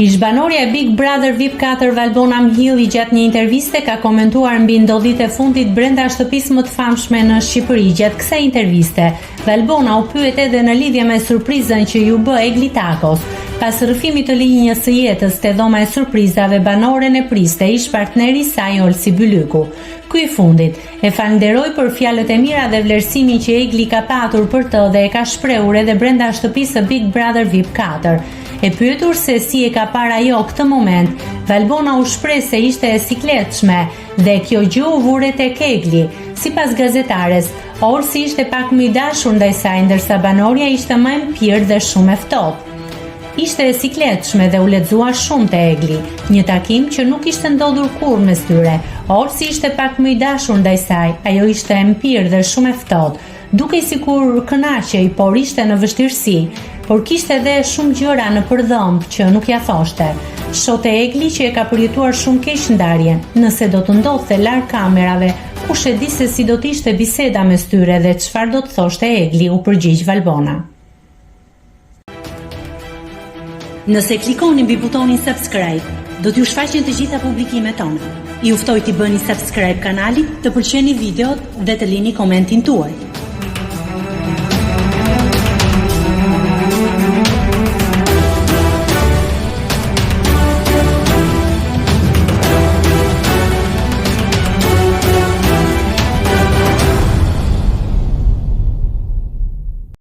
Ish-banorja e Big Brother VIP 4 Valbona Mhilli gjatë një interviste ka komentuar mbi ndodhitë e fundit brenda shtëpisë më të famshme në Shqipëri. Gjatë kësaj interviste, Valbona u pyet edhe në lidhje me surprizën që iu bë Egli Takos. Pas rrëfimit të linjës së jetës te dhoma e surprizave, banoren e priste ish-partneri i saj Olsi Bylyku. Ky i fundit, E falënderoi për fjalët e mira dhe vlerësimin që Egli ka patur për të dhe e ka shprehur edhe brenda shtëpisë së Big Brother VIP 4. E pyetur se si e ka parë ajo këtë moment, Valbona u shpreh se ishte e sikletshme dhe kjo gjë u vu re tek Egli. Sipas gazetares, Olsi ishte pak më i dashur ndaj saj, ndërsa banorja ishte më e mpirë dhe shumë e ftohtë. Ishte e sikletshme dhe u lexua shumë te Egli, një takim që nuk kishte ndodhur kurrë mes tyre. Olsi ishte pak më i dashur ndaj saj, ajo ishte e mpirë dhe shumë e ftohtë. Dukej sikur kënaqej, por ishte në vështirësi. Por kishte edhe shumë gjëra nëpër dhëmbë që nuk ia thoshte. Shoh te Egli që e ka përjetuar shumë keq ndarjen. Nëse do të ndodhte larg kamerave, kush e di se si do të ishte biseda mes tyre dhe çfarë do të thoshte Egli, u përgjigj Valbona. Nëse klikoni mbi butonin subscribe, do t'ju shfaqen të gjitha publikimet tona. Ju ftoj t'i bëni subscribe kanalit, të pëlqeni videot dhe të lini komentin tuaj.